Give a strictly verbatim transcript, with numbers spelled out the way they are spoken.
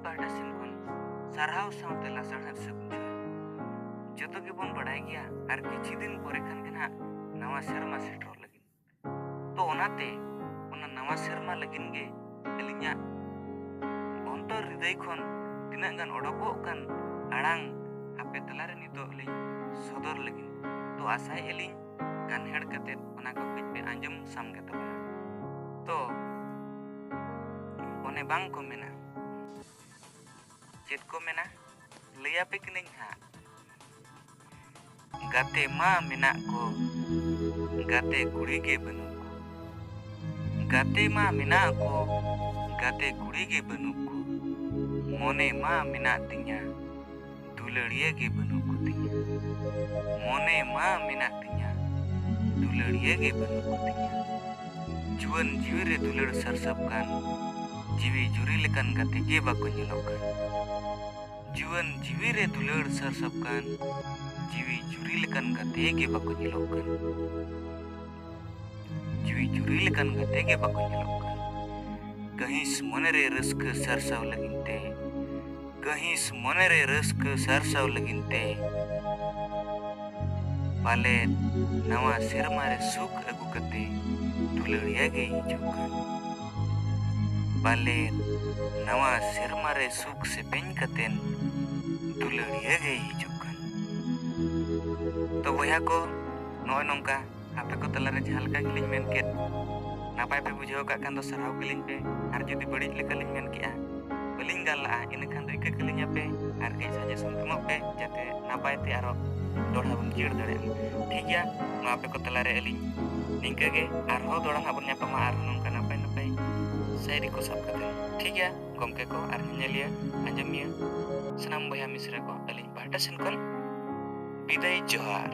ᱯᱟᱦᱴᱟ ᱥᱮᱱ ᱠᱷᱚᱱ ᱥᱟᱨᱦᱟᱣ ᱥᱟᱶᱛᱮ ᱞᱟᱥᱟᱲᱦᱮᱫ ᱥᱟᱹᱜᱩᱱ ᱡᱚᱦᱟᱨ᱾ ᱡᱚᱛᱚ ᱜᱮᱵᱚᱱ ᱵᱟᱲᱟᱭ ᱜᱮᱭᱟ, ᱟᱨ ᱠᱤᱪᱷᱩ ᱫᱤᱱ ᱯᱚᱨᱮ ᱠᱷᱟᱱ ᱜᱮ ᱱᱟᱦᱟᱜ ᱱᱟᱣᱟ ᱥᱮᱨᱢᱟ ᱥᱮᱴᱮᱨᱚᱜ ᱞᱟᱹᱜᱤᱫ᱾ ᱛᱚ ᱚᱱᱟᱛᱮ ᱚᱱᱟ ᱱᱟᱣᱟ ᱥᱮᱨᱢᱟ ᱞᱟᱹᱜᱤᱫ ᱜᱮ ᱟᱹᱞᱤᱧᱟᱜ ᱚᱱᱛᱚᱨ ᱦᱨᱤᱫᱟᱹᱭ ᱠᱷᱚᱱ ᱛᱤᱱᱟᱹᱜ ᱜᱟᱱ ᱚᱰᱚᱠᱚᱜ ᱠᱟᱱ ᱟᱲᱟᱝ ᱟᱯᱮ ᱛᱟᱞᱟᱨᱮ ᱱᱤᱛᱚᱜ ᱞᱤᱧ ᱥᱚᱫᱚᱨ ᱞᱟᱹᱜᱤᱫ᱾ ᱛᱚ ᱟᱥᱟᱭᱮᱫᱼᱟ ᱞᱤᱧ ᱜᱟᱱᱦᱮᱲ ᱠᱟᱛᱮᱫ ᱚᱱᱟ ᱠᱚ ᱠᱟᱹᱡ ᱯᱮ ᱟᱸᱡᱚᱢ ᱥᱟᱢᱜᱮ ᱛᱟᱵᱚᱱᱟ᱾ ᱛᱚ ᱚᱱᱮ ᱵᱟᱝ ᱠᱚ ᱢᱮᱱᱟ, ᱪᱮᱫ ᱠᱚ ᱢᱮᱱᱟ, ᱞᱟᱹᱭᱟᱯᱮ ᱠᱟᱹᱱᱟᱹᱧ ᱦᱟᱸᱜ᱾ ᱜᱟᱛᱮ ᱢᱟ ᱢᱮᱱᱟᱜ ᱠᱚ, ᱜᱟᱛᱮ ᱠᱩᱲᱤ ᱜᱮ ᱵᱟᱹᱱᱩᱜ ᱠᱚ᱾ ᱜᱟᱛᱮ ᱢᱟ ᱢᱮᱱᱟᱜ ᱠᱚ, ᱜᱟᱛᱮ ᱠᱩᱲᱤ ᱜᱮ ᱵᱟᱹᱱᱩᱜ ᱠᱚ᱾ ᱢᱚᱱᱮ ᱢᱟ ᱢᱮᱱᱟᱜ ᱛᱤᱧᱟ, ᱫᱩᱞᱟᱹᱲᱤᱭᱟᱹ ᱜᱮ ᱵᱟᱹᱱᱩᱜ ᱠᱚ ᱛᱤᱧᱟ᱾ ᱢᱚᱱᱮ ᱢᱟ ᱢᱮᱱᱟᱜ ᱛᱤᱧᱟ, ᱫᱩᱞᱟᱹᱲᱤᱭᱟᱹ ᱜᱮ ᱵᱟᱹᱱᱩᱜ ᱠᱚ ᱛᱤᱧᱟ᱾ ᱡᱩᱣᱟᱹᱱ ᱡᱤᱣᱤ ᱨᱮ ᱫᱩᱞᱟᱹᱲ ᱥᱟᱨᱥᱟᱣ ᱠᱟᱱ, ᱡᱤᱣᱤ ᱡᱩᱨᱤ ᱞᱮᱠᱟᱱ ᱜᱟᱛᱮ ᱜᱮ ᱵᱟᱠᱚ ᱧᱮᱞᱚᱜ ᱠᱟᱱ᱾ ᱡᱩᱣᱟᱹᱱ ᱡᱤᱣᱤ ᱨᱮ ᱫᱩᱞᱟᱹᱲ ᱥᱟᱨᱥᱟᱣ ᱠᱟᱱ, ᱡᱤᱣᱤ ᱡᱩᱨᱤ ᱞᱮᱠᱟᱱ ᱜᱟᱛᱮ ᱜᱮ ᱵᱟᱠᱚ ᱧᱮᱞᱚᱜ ᱠᱟᱱ᱾ ᱡᱤᱣᱤ ᱡᱩᱨᱤ ᱞᱮᱠᱟᱱ ᱜᱟᱛᱮ ᱜᱮ ᱵᱟᱠᱚ ᱧᱮᱞᱚᱜ ᱠᱟᱱ᱾ ᱠᱟᱹᱦᱤᱥ ᱢᱚᱱᱮ ᱨᱮ ᱨᱟᱹᱥᱠᱟᱹ ᱥᱟᱨᱥᱟᱣ ᱞᱟᱹᱜᱤᱫ ᱛᱮ, ᱠᱟᱹᱦᱤᱥ ᱢᱚᱱᱮ ᱨᱮ ᱨᱟᱹᱥᱠᱟᱹ ᱥᱟᱨᱥᱟᱣ ᱞᱟᱹᱜᱤᱫ ᱛᱮ, ᱯᱟᱞᱮᱫ ᱱᱟᱣᱟ ᱥᱮᱨᱢᱟ ᱨᱮ ᱥᱩᱠ ᱟᱹᱜᱩ ᱠᱟᱛᱮ ᱫᱩᱞᱟᱹᱲᱤᱭᱟᱹ ᱜᱮ ᱦᱤᱡᱩᱜ ᱠᱟᱱ᱾ ᱯᱟᱞᱮᱫ ᱱᱟᱣᱟ ᱥᱮᱨᱢᱟ ᱨᱮ ᱥᱩᱠ ᱥᱮᱯᱮᱧ ᱠᱟᱛᱮ ᱫᱩᱞᱟᱹᱲᱤᱭᱟᱹ ᱜᱮ ᱦᱤᱡᱩᱜ ᱠᱟᱱ᱾ ᱛᱚ ᱵᱚᱭᱦᱟ ᱠᱚ, ᱱᱚᱜᱼᱚᱭ ᱱᱚᱝᱠᱟ ᱟᱯᱮ ᱠᱚ ᱛᱟᱞᱟᱨᱮ ᱡᱟᱦᱟᱸ ᱞᱮᱠᱟ ᱜᱮᱞᱤᱧ ᱢᱮᱱ ᱠᱮᱫ, ᱱᱟᱯᱟᱭ ᱯᱮ ᱵᱩᱡᱷᱟᱹᱣ ᱟᱠᱟᱫ ᱠᱷᱟᱱ ᱫᱚ ᱥᱟᱨᱦᱟᱣ ᱜᱮᱞᱤᱧ ᱯᱮ, ᱟᱨ ᱡᱩᱫᱤ ᱵᱟᱹᱲᱤᱡ ᱞᱮᱠᱟᱞᱤᱧ ᱢᱮᱱ ᱠᱮᱜᱼᱟ, ᱵᱟᱹᱞᱤᱧ ᱜᱟᱱ ᱞᱟᱜᱼᱟ, ᱤᱱᱟᱹᱠᱷᱟᱱ ᱫᱚ ᱤᱠᱟᱹ ᱠᱟᱹᱞᱤᱧᱟ ᱯᱮ ᱟᱨ ᱠᱟᱹᱡ suggestion ᱮᱢᱚᱜ ᱯᱮ, ᱡᱟᱛᱮ ᱱᱟᱯᱟᱭ ᱛᱮ ᱟᱨᱚ ᱫᱚᱦᱲᱟ ᱵᱚᱱ ᱪᱤᱭᱟᱹᱲ ᱫᱟᱲᱮᱭᱟᱜ ᱢᱟ᱾ ᱴᱷᱤᱠ ᱜᱮᱭᱟ, ᱢᱟ ᱟᱯᱮ ᱠᱚ ᱛᱟᱞᱟᱨᱮ ᱟᱹᱞᱤᱧ ᱱᱤᱝᱠᱟᱹ ᱜᱮ, ᱟᱨᱦᱚᱸ ᱫᱚᱦᱲᱟ ᱱᱟᱦᱟᱜ ᱵᱚᱱ ᱧᱟᱯᱟᱢᱟ ᱟᱨᱦᱚᱸ ᱱᱚᱝᱠᱟ ᱱᱟᱯᱟᱭ ᱱᱟᱯᱟᱭ ᱥᱟᱭᱨᱤ ᱠᱚ ᱥᱟᱵ ᱠᱟᱛᱮ᱾ ᱴᱷᱤᱠ ᱜᱮᱭᱟ ᱜᱚᱢᱠᱮ ᱠᱚ ᱟᱨ ᱧᱮᱧᱮᱞᱤᱭᱟᱹ ᱟᱸᱡᱚᱢᱤᱭᱟᱹ ᱥᱟᱱᱟᱢ ᱵᱚᱭᱦᱟ ᱢᱤᱥᱨᱟ ᱠᱚ, ᱟᱹᱞᱤᱧ ᱯᱟᱦᱴᱟ ᱥᱮᱱ ᱠᱷᱚᱱ ᱵᱤᱫᱟᱹᱭ ᱡᱚᱦᱟᱨ᱾